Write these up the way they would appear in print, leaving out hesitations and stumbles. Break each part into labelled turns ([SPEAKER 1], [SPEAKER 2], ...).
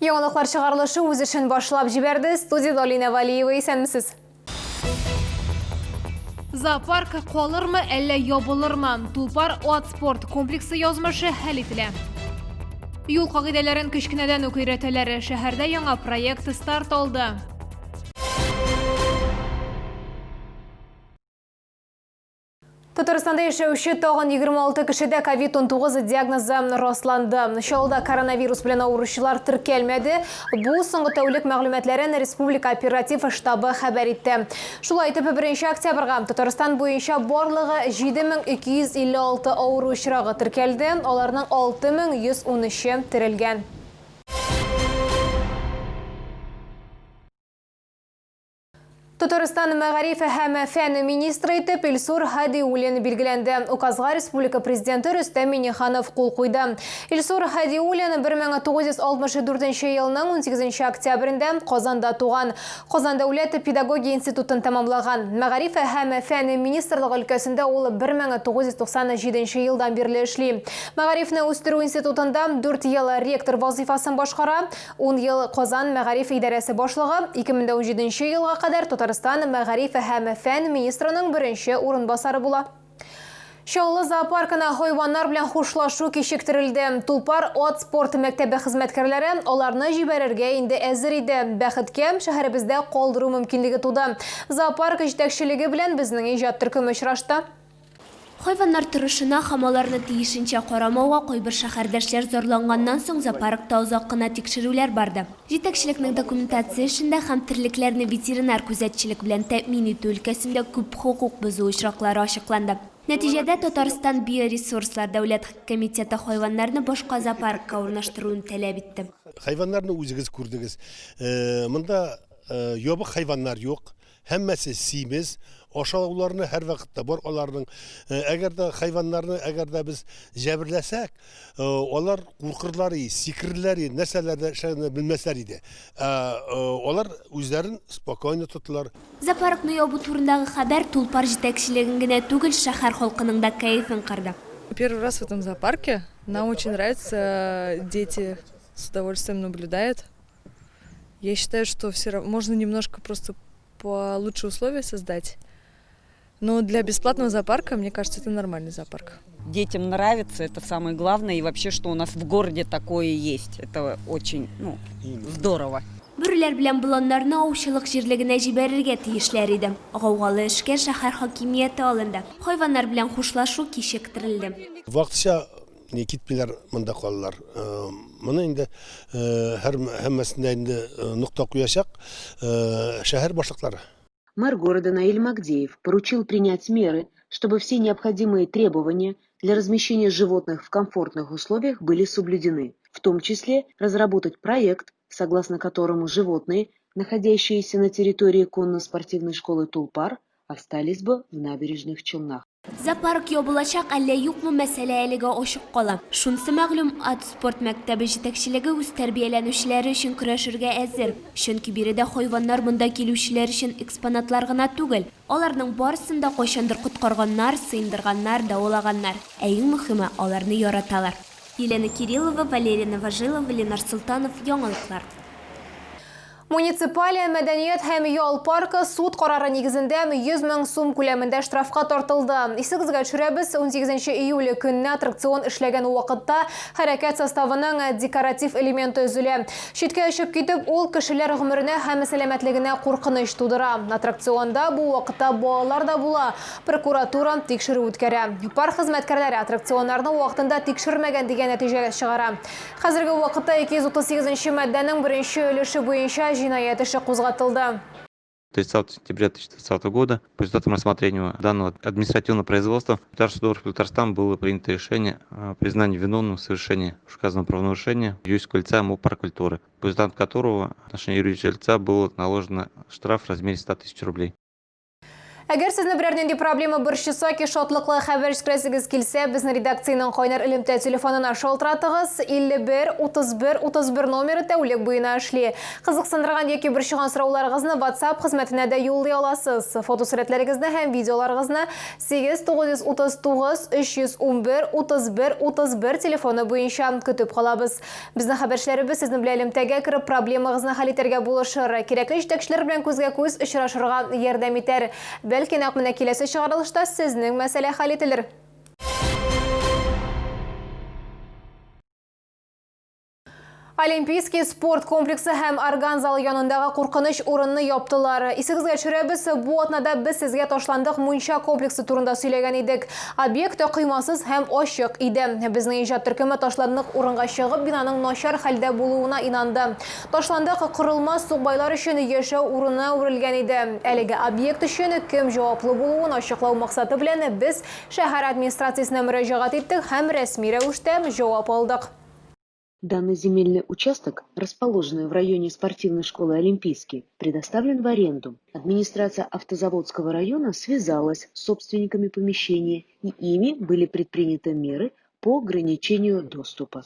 [SPEAKER 1] Яңалыклар чыгарылышы үз эшен башлап җибәрде. Студиядә Алинә Валиева, исәнмесез. Зоопарк калырмы, әллә ябылырмы? Тулпар ат спорт комплексы язмышы хәл ителә. Юл кагыйдәләрен кечкенәдән үк өйрәтәләр. Шәһәрдә яңа проект старт алды. Татарстанда яшәүче тагын 26 кешедә ковид-19 диагнозы расланды. Чаллыда коронавирус белән авыручылар теркәлмәде. Бу соңгы тәүлек мәгълүматларын Республика оператив штабы хәбәр итте. Шулай итеп, 1 октябрьгә Татарстан буенча барлыгы 7256 авыру очрагы теркәлде, аларның 6113-е терелгән. Татарстан мәгариф һәм фән министры итеп Илсур Һадиуллин билгеләнде. Указга республика президенты Рөстәм Миңнеханов кул куйды. Илсур Һадиуллин 1964 елның 18 октябрендә Казанда туган. Казан дәүләт педагогия институтын тәмамлаган. Мәгариф һәм фән министрлыгы өлкәсендә ул 1997 елдан бирле эшли. Мәгарифне үстерү институтында 4 ел ректор вазыйфасын башкара. Ун ел Казан мәгариф идарәсе башлыгы, 2017 елга кадәр Татарстан мәгариф һәм фән министрының беренче урынбасары була. Чаллы зоопаркына хайваннар белән хушлашу кичектерелде. Тулпар ат спорт мәктәбе хезмәткәрләре аларны җибәрергә инде әзер иде. Бәхеткә, шәһәребездә калдыру мөмкинлеге туды. Зоопарк җитәкчелеге белән безнең иҗат төркеме очрашты.
[SPEAKER 2] Хайваннар торышына һәм аларны тиешенчә карамауга кайбер шәһәрдәшләр зарланганнан соң зоопаркта озак кына тикшерүләр барды. Җитәкчелекнең документация эшендә һәм терлекләрне ветеринар күзәтчелек белән тәэмин итү өлкәсендә күп хокук бозу очраклары ачыкланды. Нәтиҗәдә, Татарстан Биоресурслар дәүләт комитеты хайваннарны башка зоопаркка урнаштыруны таләп итте.
[SPEAKER 3] Хайваннарны үзегез күрдегез. Монда ябык хайваннар юк. Һәммәсе симез, ашауларны һәрвакытта бар аларның. Әгәр дә хайваннарны, әгәр дә без җәберләсәк, алар куркырлар и, сикерерләр и, нәрсәләр дә эшләргә белмәсләр иде. Ә алар үзләрен спокойно тоталар.
[SPEAKER 2] Зоопаркны ябу турындагы хәбәр Тулпар җитәкчелеген генә түгел, шәһәр халкының да кәефен кырды.
[SPEAKER 4] Первый раз в этом зоопарке. Нам очень нравится, дети с удовольствием наблюдают. Я считаю, что все равно можно немножко просто получше условия создать. Но для бесплатного зоопарка, мне кажется, это нормальный зоопарк.
[SPEAKER 5] Детям нравится, это самое главное. И вообще, что у нас в городе такое есть. Это очень, ну, здорово.
[SPEAKER 2] Бүреләр белән боланнарны аучылык җирлегенә җибәрергә тиешләр иде. Гаугалы эшкә шәһәр хакимияте алынды. Хайваннар белән хушлашу кичектерелде.
[SPEAKER 3] Вакытча Не китмиләр, монда калалар. Моны инде һәр һәммәсендә инде нокта куячак шәһәр башлыклары.
[SPEAKER 6] Мэр города Наиль Магдеев поручил принять меры, чтобы все необходимые требования для размещения животных в комфортных условиях были соблюдены, в том числе разработать проект, согласно которому животные, находящиеся на территории конно-спортивной школы «Тулпар», остались бы в набережных Челнах.
[SPEAKER 2] Зоопарк ябылачак әллә юкмы, мәсьәлә әлегә ачык кала. Шунысы мәгълүм, ат спорт мәктәбе җитәкчелеге үз тәрбияләнүчеләре өчен көрәшергә әзер. Чөнки биредә хайваннар монда килүчеләр өчен экспонатлар гына түгел. Аларның барысын да кайчандыр коткарганнар, сыендырганнар, дәвалаганнар. Ә иң мөхиме, аларны яраталар. Елена Кириллова, Валерия Новожилова, Ленар Солтанов, Яңалыклар.
[SPEAKER 1] Муниципаль мәдәният һәм ял паркы суд карары нигезендә 100 мең сум күләмендә штрафка тартылды. Исегезгә төшерәбез, 18 июль көнне аттракцион эшләгән вакытта хәрәкәт составының декоратив элементы өзелә. Читкә очып китеп, ул кешеләр гомеренә һәм сәламәтлегенә куркыныч тудыра. Аттракционда бу вакытта балалар да була. Прокуратура тикшерү үткәрә. Парк хезмәткәрләре аттракционнарны вакытында тикшермәгән дигән нәтиҗә чыгара. Хәзерге вакытта 238 нче маддәнең беренче өлеше буенча җинаять эше кузгатылды.
[SPEAKER 7] 30 сентября 2020 года по результатам рассмотрения данного административного производства Татарстан Татарстан было принято решение о признании виновным в совершении указанного правонарушения юридического лица МОП «Парк культуры», по результатам которого в отношении юридического лица было наложено штраф в размере 100 тысяч рублей.
[SPEAKER 1] Әгәр сезне берәр нинди проблема борчыса, ки шатлыклы хәбәр җиткерәсегез килсә, безнең редакциянең кайнар элемтә телефонына шалтыратыгыз. 51 31 31 номеры тәүлек буена эшли. Кызыксындырган яки борчыган сорауларыгызны WhatsApp хезмәтенә дә юллый аласыз. Фотосурәтләрегезне һәм видеоларыгызны 8 939 311 31 31 телефоны буенча көтеп калабыз. Безнең хәбәрчеләребез сезнең белән элемтәгә кереп, проблемагызны хәл итәргә булышыр, кирәкле җитәкчеләр белән күзгә-күз очрашырга ярдәм итәр. Бәлки, нәкъ менә киләсе чыгарылышта сезнең мәсьәлә хәл ителер. Олимпийский спорт комплексы һәм орган залы янындагы куркыныч урынны яптылар. Исегезгә төшерәбез, бу атнада без сезгә ташландык мунча комплексы турында сөйләгән идек. Объект коймасыз һәм ачык иде. Безнең иҗат төркеме ташландык урынга чыгып, бинаның начар хәлдә булуына инанды. Ташландык корылма сукбайлар өчен яшәү урынына әверелгән иде. Әлеге объект өчен кем җаваплы булуын ачыклау максаты белән без шәһәр администрациясенә мөрәҗәгать иттек һәм рәсми рәвештә җавап алдык.
[SPEAKER 6] Данный земельный участок, расположенный в районе спортивной школы «Олимпийский», предоставлен в аренду. Администрация Автозаводского района связалась с собственниками помещения, и ими были предприняты меры по ограничению доступа.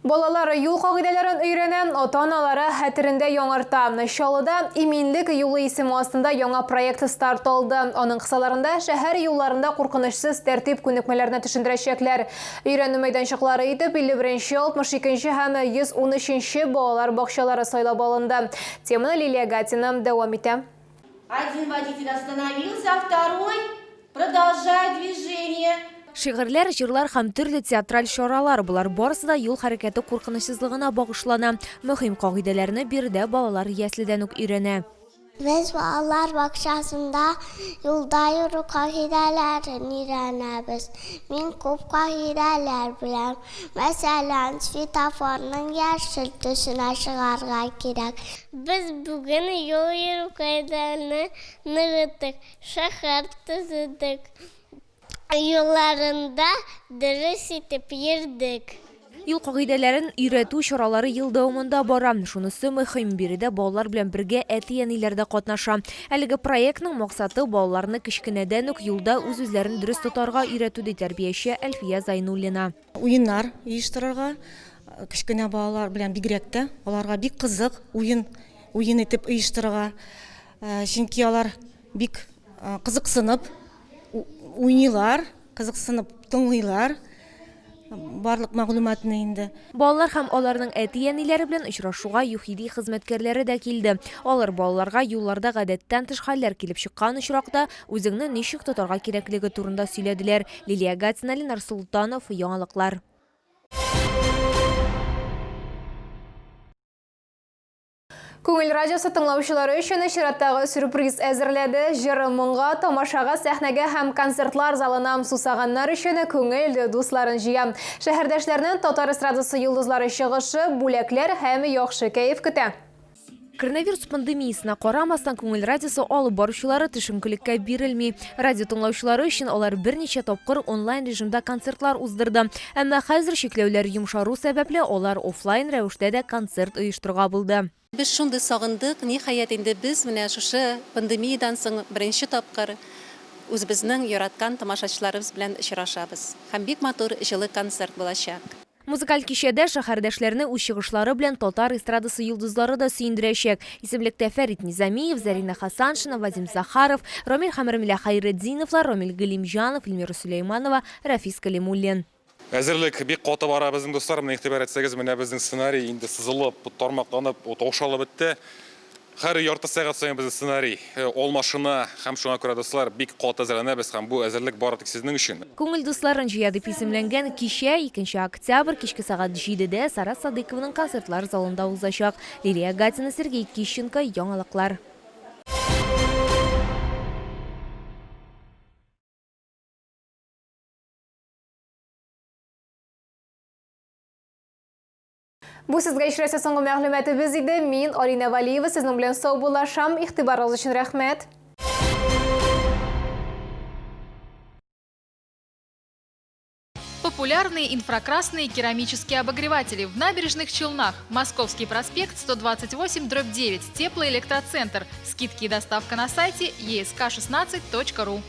[SPEAKER 1] Балалар юл кагыйдәләрен өйрәнә, ата-аналары хәтерендә яңарта. Чаллыда Иминлек юлы исеме астында яңа проект старт алды. Аның кысаларында шәһәр юлларында куркынычсыз тәртип күнекмәләренә төшендерәчәкләр. Өйрәнү мәйданчыклары итеп 51 нче, 62 нче һәм 113 нче балалар бакчалары сайлап алынды. Теманы Лилия Гатина дәвам итә.
[SPEAKER 8] Один водитель остановился, а второй продолжает движение.
[SPEAKER 2] Шигырьләр, җырлар һәм төрле театраль чаралар, болар барысы да юл хәрәкәте куркынычсызлыгына багышлана. Мөһим кагыйдәләрне биредә балалар яследән үк өйрәнә.
[SPEAKER 9] Без балалар бакчасында юлда йөрү кагыйдәләрен өйрәнәбез. Мин күп кагыйдәләр беләм. Мәсәлән, светофорның яшел төсенә чыгарга кирәк. Без бүген юл йөрү кагыйдәләрен ныгыттык, шәһәр төзедек. Юлларында дөрес итеп йөрдек.
[SPEAKER 2] Юл кагыйдәләрен өйрәтү чаралары ел дәвамында бара. Шунысы мөһим, биредә балалар белән бергә әти-әниләр дә катнаша. Әлеге проектның максаты, балаларны кечкенәдән үк юлда үз-үзләрен дөрес тотарга өйрәтү, ди тәрбияче Әлфия Зайнуллина.
[SPEAKER 10] Уеннар оештырырга, кечкенә балалар белән бигрәк тә, аларга бик кызык уен, уен итеп оештырырга. Чөнки алар бик кызыксынып Уйныйлар, кызыксынып тыңлыйлар барлык мәгълүматны инде.
[SPEAKER 2] Балалар һәм аларның әти-әниләре белән очрашуга ЮХИДИ хезмәткәрләре дә килде. Алар балаларга юлларда гадәттән тыш хәлләр килеп чыккан очракта үзеңне ничек тотарга кирәклеге турында сөйләделәр. Лилия Гатина, Ленар Солтанов, Яңалыклар.
[SPEAKER 1] Күңел радиосы тыңлаучылары өчен чираттагы сюрприз әзерләде. Җыр моңга, тамашага, сәхнәгә һәм концертлар залына сусаганнар өчен күңел дусларын җыя. Шәһәрдәшләрнең татар эстрадасы йолдызлары чыгышы, бүләкләр һәм яхшы кәеф көтә.
[SPEAKER 2] Коронавирус пандемиясенә карамастан, Күңел радиосы алып баручылары төшенкелеккә бирелми. Радио тыңлаучылары өчен алар берничә тапкыр онлайн режимда концертлар уздырды. Әмма хәзер чикләүләр йомшару сәбәпле, алар офлайн рәвештә дә концерт оештырырга булды.
[SPEAKER 11] Без шундый сагындык, ниһаять инде без менә шушы пандемиядән соң беренче тапкыр үзебезнең яраткан тамашачыларыбыз белән очрашабыз. Һәм бик матур, җылы концерт булачак.
[SPEAKER 2] Музыкаль кичәдә шәһәрдәшләрне үз чыгышлары белән татар эстрадасы йолдызлары да сөендерәчәк. Исемлектә Фәрит Низамиев, Зәринә Хәсәншина, Вадим Захаров, Рамил һәм Рәмилә Хәйретдиновлар, Рамил Галимҗанов, Эльмира Сөләйманова, Рафис Кәлимуллин.
[SPEAKER 12] Әзерлек бик каты бара безнең, дуслар. Менә игътибар итсәгез, менә безнең сценарий инде сызылып, тармакланып, таушалып бетте. Һәр ярты сәгать саен безнең сценарий алмашына һәм шуңа күрә, дуслар, бик каты әзерләнәбез һәм бу әзерлек бары тик сезнең өчен.
[SPEAKER 2] Күңел дусларын җыя дип исемләнгән кичә икенче октябрь кичке сәгать җидедә Сара Садыйкованың концертлар залында узачак. Лилия Гатина, Сергей Кищенко, Яңалыклар.
[SPEAKER 1] Бу сезгә ишрәсе соңгы мәгълүматыбыз иде. Мин Алина Валиева сезнең белән саубуллашам. Игътибарыгыз өчен рәхмәт.
[SPEAKER 13] Популярные инфракрасные керамические обогреватели в Набережных Челнах. Московский проспект, 128/9. Теплоэлектроцентр. Скидки и доставка на сайте esk16.ru.